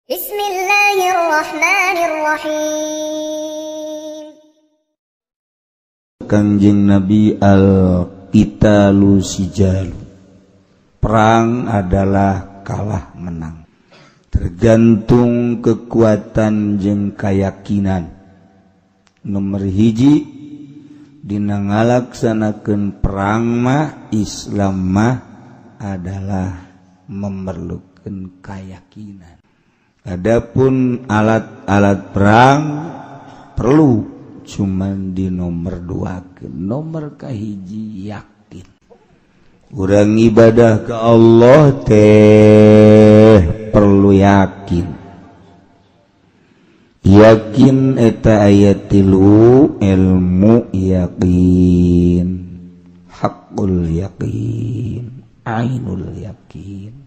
Bismillahirrahmanirrahim. Kangjeng Nabi al-qitalu sijalu. Perang adalah kalah menang, tergantung kekuatan jeung keyakinan. Nomor hiji dina ngalaksanakeun perang mah Islam mah adalah memerlukan keyakinan. Adapun alat-alat perang perlu, cuman di nomor dua, nomor kahiji yakin. Urang ibadah ke Allah teh perlu yakin. Yakin eta aya tilu, ilmu yakin, hakul yakin, ainul yakin.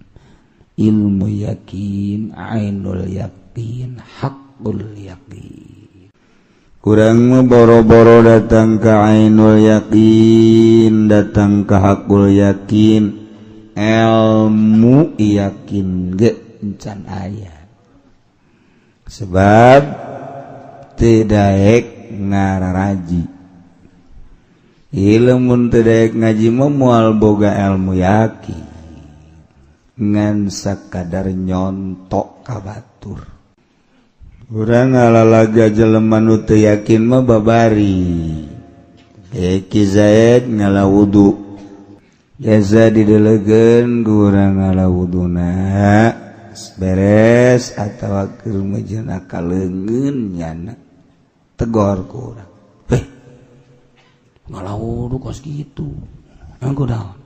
Ilmu yakin, ainul yakin, hakul yakin. Kurang boro-boro datang ke ainul yakin, datang ke hakul yakin, ilmu yakin ge encan aya. Sebab teu daek ngararaji. Ilmu teu daek ngaji mah moal boga ilmu yakin. Ngan sakadar nyontok ka batur. Urang ngalalaga jelema nu teu yakin mah babari. Ki Zaid ngala wudu. Jasa didelegeun ku urang ngala wuduna. Beres atawa keur meujeuhna ka leungeun nyana. Tegor ku urang. Heh. Ngala wudu kos kitu. Anggo daun.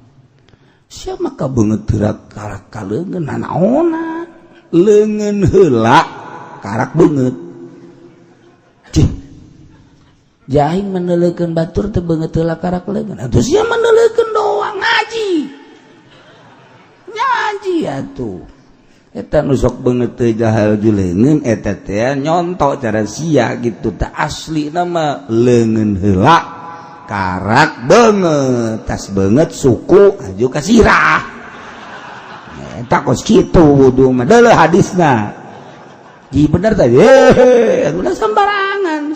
Siapa maka beungeut teurak karak ka leungeun nanaonan. Leungeun heula karak beungeut. Cih. Jahing meneleukeun batur teu beungeut heula karak leungeun. Atuh sia meneleukeun doang ngaji. Ngaji atuh. Eta nu sok beungeut teu jahal ju leungeun eta teh nyontok cara sia gitu teh aslina mah leungeun heula karak beungeut, tas beungeut suku aju ka sirah. Eta kos kitu wudu mah deuleu hadisna. Ji bener tadi, udah sembarangan.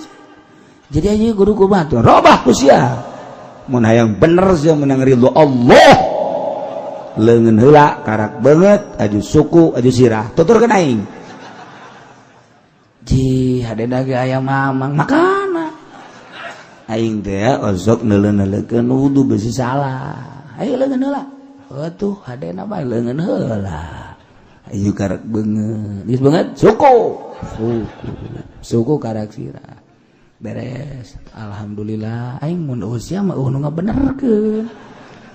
Jadi aja guru kumaha tuh, robah ku sia. Mun hayang bener sia menang ridho Allah. Leungeun heula karak beungeut aju suku aju sirah. Tuturkeun aing. Ji hadena ge aya mamang makana. Aing teh osok neuleuh-neuleukeun wudu beusi salah. Ayo leungeun heula. Atuh hadena bae leungeun heula. Ayo karak beungeut. Geus beungeut suku. Suku. Suku karak sirah. Beres. Alhamdulillah aing mun usia mah nu ngabenerkeun.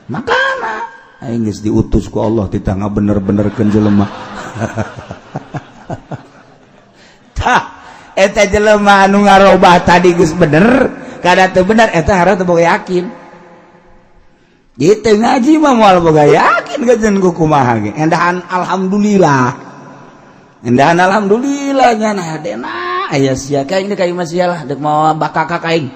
Makana aing geus diutus ku Allah titah ngabener-benerkeun jelema. Tah eta jelema anu ngarobah tadi geus bener, kada teu bener eta harus teu boga yakin. Gitu ngaji mah moal boga yakin gajen ku kumaha ge. Endahan alhamdulillah. Endahan alhamdulillah nya hadena aya sia ka aing ka imah sia lah deuk mawa bakakak aing.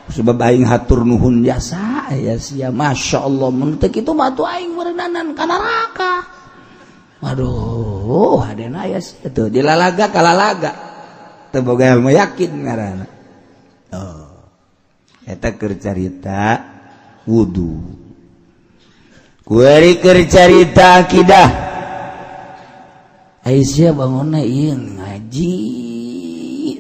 Sebab aing hatur nuhun jasa aya sia masyaallah mun teu kitu mah atuh aing meureunnanan ka neraka. Waduh hadena aya sia teu dilalaga kalalaga. Teu boga ilmu yakin ngaranna. Oh. Eta keur carita wudu. Kuari keur carita akidah. Aisyah bangunna ieu ngaji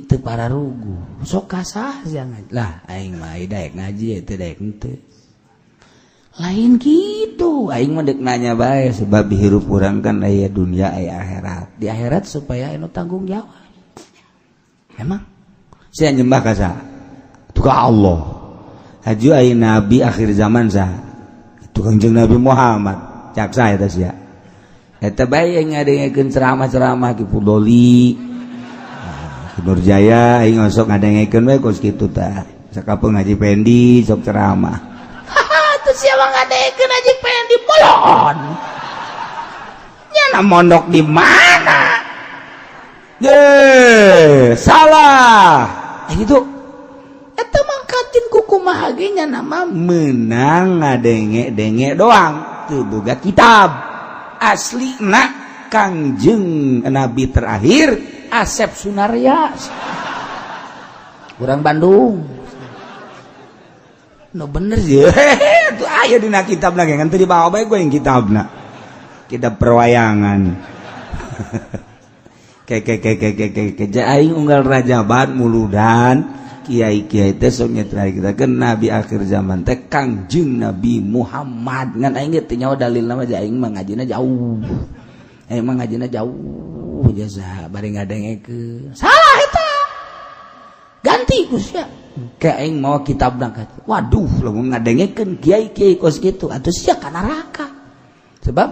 teu pararugu. Sok kasah sia ngaji. Lah aing mah daek ngaji teu daek henteu. Lain kitu, aing mah deuk nanya bae sebab hirup urang kan aya dunia aya akhirat. Di akhirat supaya anu tanggung jawab. Emang sia nyembah ka saha? Itu ka Allah. Haju aya nabi akhir zaman saha? Itu Kangjeng Nabi Muhammad. Cak saha eta sia? Eta bae ngadengekeun ceramah-ceramah Ki Pudoli. Ki Nurjaya aing osok ngadengekeun we kos kitu tah. Sakapeung Haji Pendi sok ceramah. Haha, tuh sia mah ngadengekeun Haji Pendi bolon. Nyana mondok di mana? Ye, salah. Gitu. Eta mangkatin kukumaha ge nya nama menang ngadenge-denge doang teu boga kitab. Aslina Kangjeng Nabi terakhir Asep Sunarya. Urang Bandung. No bener sih. Tuh aya dina kitabna ge ngan teu dibawa bae gue yang kitabna. Kitab perwayangan. Ke aing unggal rajaban muludan kiai-kiai teh sok nyetrahikeun nabi akhir zaman teh Kangjeng Nabi Muhammad. Ngan aing ge teu nyaho dalilna mah, aing mah ngajina jauh. Aing mah ngajina jauh jasa bari ngadengekeun. Salah eta. Ganti ku sia. Ke aing mawa kitabna ka. Waduh, lamun ngadengekeun kiai-kiai kos kitu atuh sia ka neraka. Sebab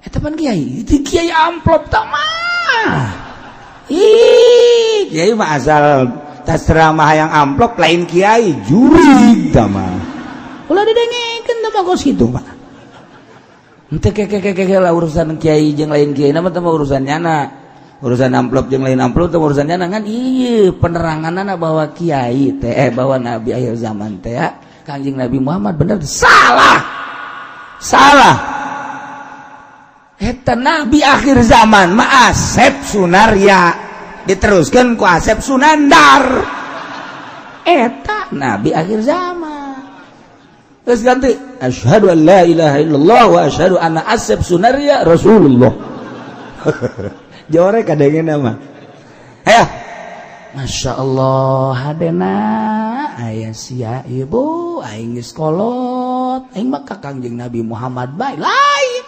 eta pan kiai, itu kiai amplop tah mah. Ih, kiai mah asal tasramah yang amplop lain kiai jurig tah mah. Ulah didengekeun tah mah kos kitu mah. Henteu ke lah urusan kiai jeung lain kiai mah teh urusan nyana. Urusan amplop jeung lain amplop teh urusan nyana kan ieu peneranganna bahwa kiai teh bahwa nabi akhir zaman teh Kangjeng Nabi Muhammad bener salah. Salah. Eta nabi akhir zaman mah Asep Sunarya diteruskan ku Asep Sunandar. Eta nabi akhir zaman. Terus ganti asyhadu an la ilaha illallah wa asyhadu anna Asep Sunarya Rasulullah. Jore kadengen mah. Ayo. Masya Allah hadena aya sia ibu aing geus kolot aing mah ka Kangjeng Nabi Muhammad bae lain.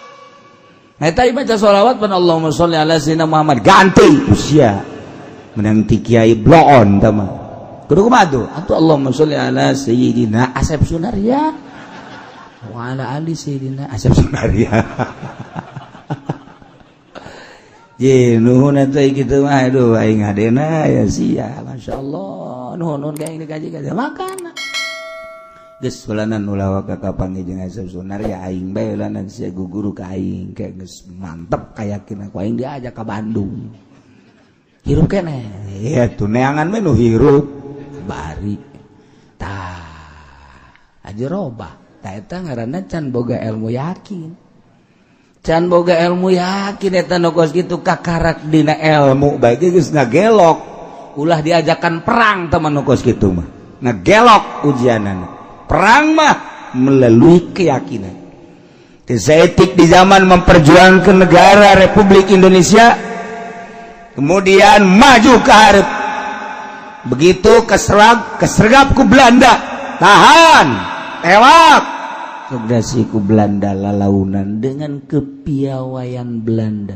Eta baca sholawat pan Allahumma sholli ala sayyidina Muhammad ganti usia menang ti kiai bloon tah mah. Kudu kumaha tuh? Atuh Allahumma sholli ala sayyidina Asep Sunarya wa ala ali sayyidina Asep Sunarya. Ye nuhun atuh kitu mah aduh aing hadena ya sia masyaallah nuhun nuhun ka aing dikaji kaji makan. Geus ulanan ulah waka kapanggih jeung Asep Sunarya aing bae ulanan sia guguru ka aing kayak geus mantep kayakinan ku aing diajak ka Bandung. Hirup keneh. Iya tuh neangan we nu hirup bari. Tah aja robah. Tah eta ngaranna can boga ilmu yakin. Can boga ilmu yakin eta nu kos kitu kakarak dina ilmu bae geus ngagelok. Ulah diajakan perang teman nu kos kitu mah. Ngagelok ujianana. Perang mah melalui keyakinan. Desetik di zaman memperjuangkan negara Republik Indonesia, kemudian maju ke hareup. Begitu kesergap ku Belanda, tahan, tewak. Sugdasi ku Belanda lalaunan dengan kepiawaian Belanda.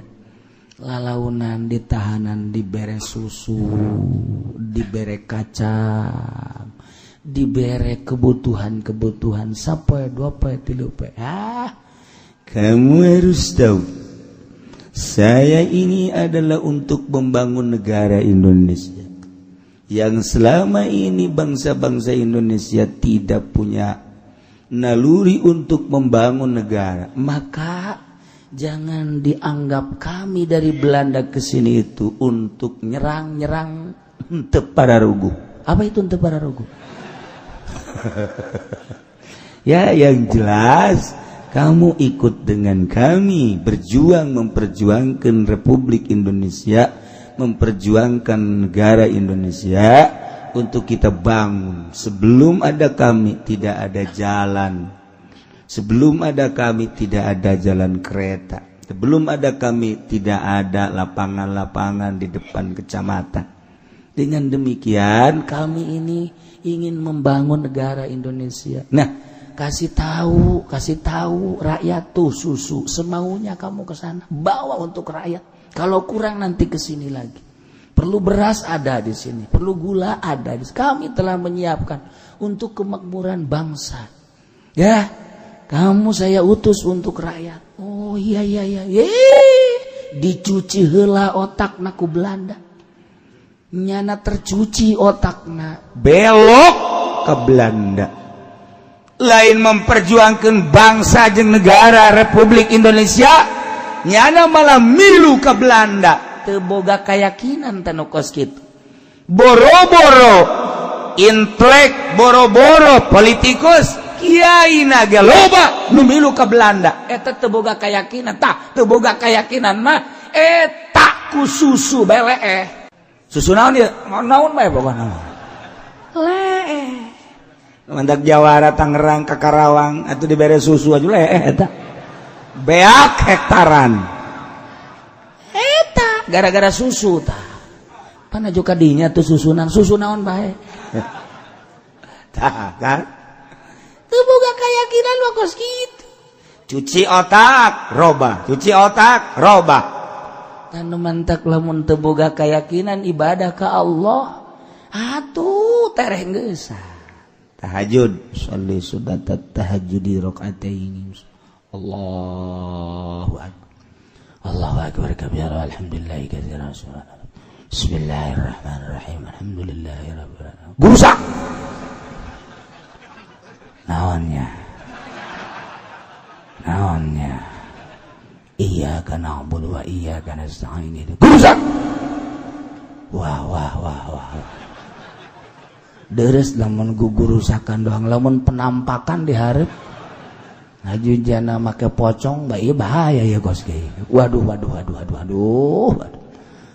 Lalaunan ditahanan dibere susu, dibere kacang, dibere kebutuhan-kebutuhan sapoe dua poe tilu poe. Ah, kamu harus tahu, saya ini adalah untuk membangun negara Indonesia yang selama ini bangsa-bangsa Indonesia tidak punya naluri untuk membangun negara. Maka jangan dianggap kami dari Belanda ke sini itu untuk nyerang-nyerang henteu pararuguh. Apa itu henteu pararuguh? Ya, yang jelas kamu ikut dengan kami berjuang memperjuangkan Republik Indonesia, memperjuangkan negara Indonesia untuk kita bangun. Sebelum ada kami tidak ada jalan. Sebelum ada kami tidak ada jalan kereta. Sebelum ada kami tidak ada lapangan-lapangan di depan kecamatan. Dengan demikian kami ini ingin membangun negara Indonesia. Nah, kasih tahu rakyat tuh susu semaunya kamu ke sana, bawa untuk rakyat. Kalau kurang nanti ke sini lagi. Perlu beras ada di sini, perlu gula ada di sini. Kami telah menyiapkan untuk kemakmuran bangsa. Ya, kamu saya utus untuk rakyat. Oh iya iya iya. Yeay. Dicuci heula otakna ku Belanda. Nyana tercuci otakna, belok ke Belanda. Lain memperjuangkan bangsa jeung negara Republik Indonesia, nyana malah milu ke Belanda. Teu boga keyakinan teh nu kos kitu. Boro-boro intelek, boro-boro politikus, kiai naga loba nu milu ke Belanda. Eta teu boga keyakinan. Tah, teu boga keyakinan mah Eta ku susu bae leeh. Susu naon ieu? Naon bae pokona mah. Leeh. Mandak Jawara Tangerang ka Karawang atuh dibere susu aja leeh eta. Beak hektaran. Eta gara-gara susu tah. Pan aju ka dinya tuh susunan, susu naon bae. Tah kan? Teu boga keyakinan mah kos kitu. Cuci otak, robah. Cuci otak, robah. Tanu mantak lamun teu boga keyakinan ibadah ka Allah, atuh tereh geus. Tahajud, sholli sunat tahajudi rakaataini. Allahu akbar. Allahu akbar kabira alhamdulillah katsiran. Bismillahirrahmanirrahim. Alhamdulillahirabbil alamin. Gurusak. Naonnya? Naonnya? Iyyaka na'budu wa iyyaka nasta'in. Gurusak. Wah wah wah wah. Deres lamun gugurusakan doang, lamun penampakan diharap ngaju jana make pocong, bah iya bahaya ya kos kieu. Waduh waduh waduh waduh waduh. Waduh.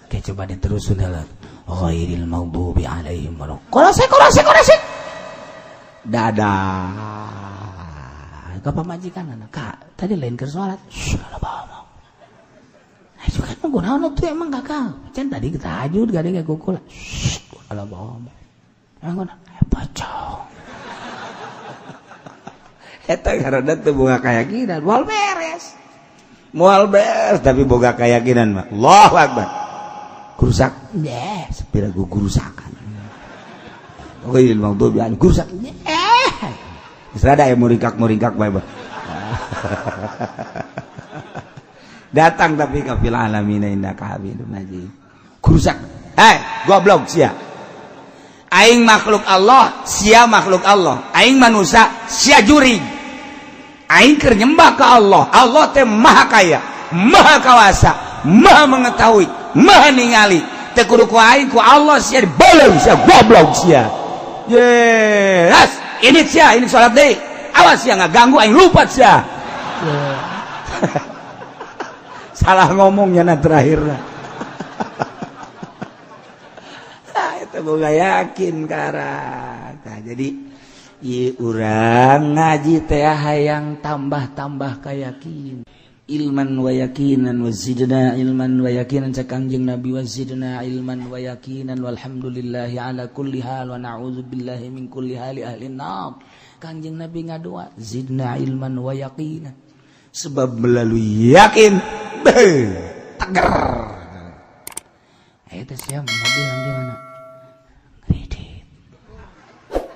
Oke, coba diterusin lah. Ghairil maghdubi alaihim waladdallin. Korosek korosek korosek. Dadah. Ka pamajikan anak, Kak, tadi lain keur salat. Salah bawa. Ayo kan kunaon tuh emang kakak. Can tadi tahajud gade ge kukul. Salah bawa. Emang kunaon? Pocong. Eta karena teu boga keyakinan, moal beres. Moal beres tapi boga keyakinan mah. Allahu akbar. Gurusak, yes, sepira gurusakan. Ghairil maghdubi alaihim gurusak. Geus rada aya muringkak-muringkak bae. Datang tapi ka fil alamin innaka hamidum majid. Gurusak. Hei, goblok sia. Aing makhluk Allah, sia makhluk Allah. Aing manusia, sia jurig. Aing keur nyembah ka Allah. Allah teh maha kaya, maha kawasa, maha mengetahui, maha ningali. Teu kudu ku aing ku Allah sia dibolong sia goblok sia. Yes, ini sia, ini salat deui. Awas sia ngaganggu aing lupa sia. Salah ngomongnya na terakhirna. Itu boga yakin karang. Nah, jadi ieu urang ngaji teh hayang tambah-tambah kayakin. Ilman wa yakinan wa zidna ilman wa yakinan cek Kangjeng Nabi wa zidna ilman wa yakinan walhamdulillahi ala kulli hal wa na'udzubillahi min kulli hali ahli nar. Kangjeng Nabi ngadoa zidna ilman wa yakinan. Sebab melalui yakin tegar. Eta sia mobil di mana? Kredit.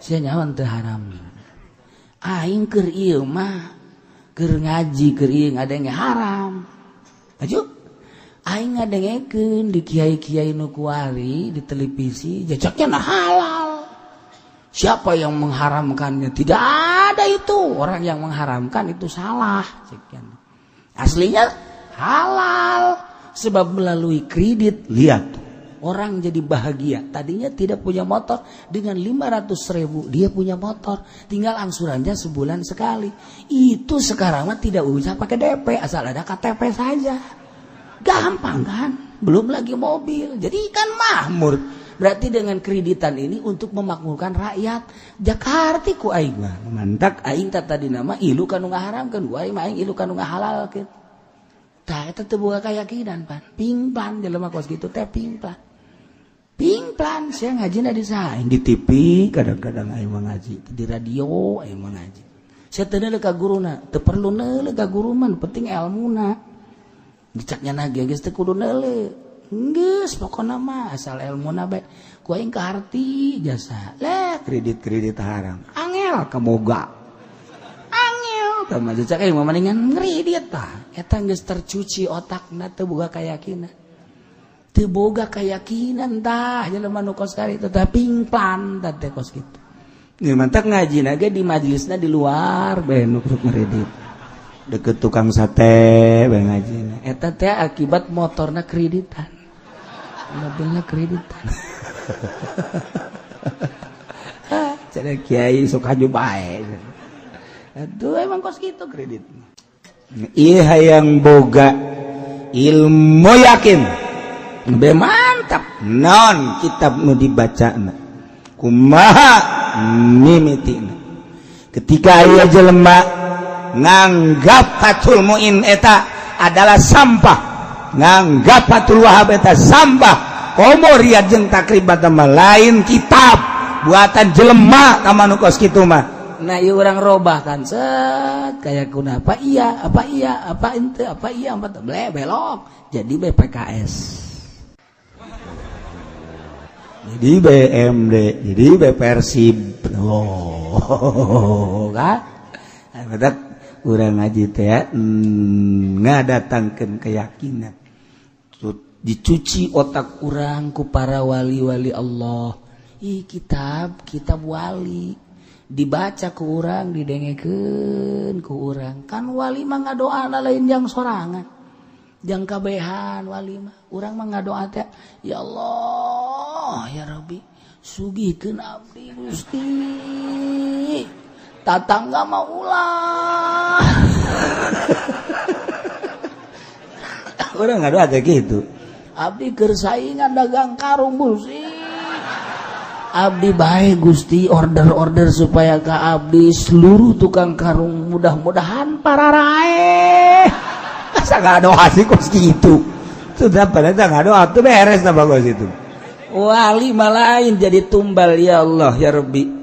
Sia nyawan teu haram. Aing keur ieu mah keur ngaji keur ieu ngadenge haram. Aju aing ngadengekeun di kiai-kiai nu kuari di televisi jejaknya nah halal. Siapa yang mengharamkannya? Tidak ada itu. Orang yang mengharamkan itu salah. Aslinya halal. Sebab melalui kredit, lihat orang jadi bahagia. Tadinya tidak punya motor, dengan 500.000 dia punya motor. Tinggal angsurannya sebulan sekali. Itu sekarang mah tidak usah pakai DP, asal ada KTP saja. Gampang kan? Belum lagi mobil. Jadi kan makmur. Berarti dengan kreditan ini untuk memakmurkan rakyat Jakarta ku aing mah. Mantak aing tadi nama ilu kanu ngaharamkeun, ku aing mah aing ilu kanu ngahalalkeun. Tah eta teu boga keyakinan pan. Pingplan jelema kos kitu teh pingplan. Pingplan sia ngajina di saha? Di TV kadang-kadang aing mah ngaji, di radio aing mah ngaji. Sia teu neuleuh ka guruna, teu perlu neuleuh ka guru mah, penting elmuna. Dicaknya na ge geus teu kudu neuleuh. Geus pokona mah asal elmuna bae. Ku aing kaharti jasa. Lah kredit-kredit haram. Angel kaboga. Angel tah mah cak aing mah mendingan ngredit tah. Eta geus tercuci otakna teu boga keyakinan. Teu boga keyakinan tah jelema nu kos kari teh pingplan tah teh kos kitu. Ieu mantak ngajina ge di majelisna di luar bae nu ngredit. Deket tukang sate bae ngajina. Eta teh akibat motorna kreditan. Mobilnya kreditan. Cenah kiai sok haju bae. Aduh emang kos kitu kredit. Ieu hayang boga Ilmu yakin be mantap non kitab nu dibacana kumaha mimitina. Ketika aya jelema nganggap Fathul Muin eta adalah sampah, nganggap Fathul Wahab eta sampah, komo Riyad jeung Takribat mah lain kitab buatan jelema ka manu kos kitu mah. Nah ieu urang robah kan set kayak kuna apa iya apa iya apa ente apa iya apa belok jadi BPKS, jadi BMD, jadi Persib. Oh kan badak urang ngaji teh ngadatangkeun keyakinan, dicuci otak urang ku para wali-wali Allah. Ih kitab kitab wali dibaca ku urang, didengekeun ku urang. Kan wali mah ngadoana lain jang sorangan, jang kabehan wali mah. Urang mah ngadoa teh ya Allah ya Rabbi sugihkeun abdi Gusti, tatangga mah ulah. Urang ngadoa teh kitu. Abdi keur saingan dagang karung Gusti, abdi bae Gusti order-order supaya ka abdi seluruh tukang karung mudah-mudahan pararae. Asa ngadoa sih kos kitu. Sudah pada ngadoa tuh beres tah bagus itu. Wali mah lain jadi tumbal ya Allah ya Rabbi.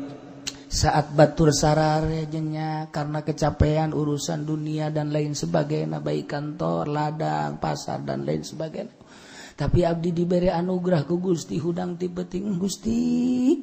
Saat batur sarare jenya karena kecapean urusan dunia dan lain sebagainya, baik kantor, ladang, pasar dan lain sebagainya. Tapi abdi diberi anugerah ku Gusti hudang ti peuting Gusti.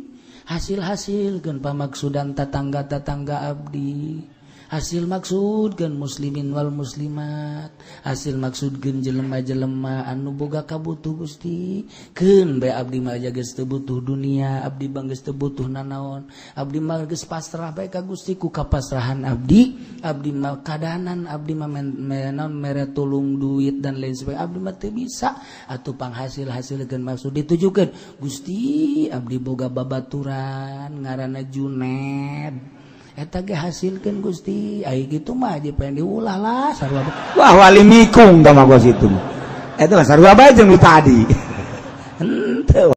Hasil-hasil keun pamaksudan tatangga-tatangga abdi. Hasil maksud keun muslimin wal muslimat. Hasil maksud keun jelema-jelema anu boga kabutuh Gusti. Keun bae abdi mah geus teu butuh dunia, abdi mah geus teu butuh nanaon. Abdi mah geus pasrah bae ka Gusti ku kapasrahan abdi. Abdi mah kadanan, abdi mah naon mere tulung duit dan lain sebagainya. Abdi mah teu bisa atuh panghasil-hasil keun maksud ditujukeun. Gusti abdi boga babaturan ngaranna Juned. Eta ge hasilkeun Gusti, ai kitu mah aja pengen diulah lah sarua. Wah wali mikung tah mah kos itu. Eta mah sarua bae jeung nu tadi.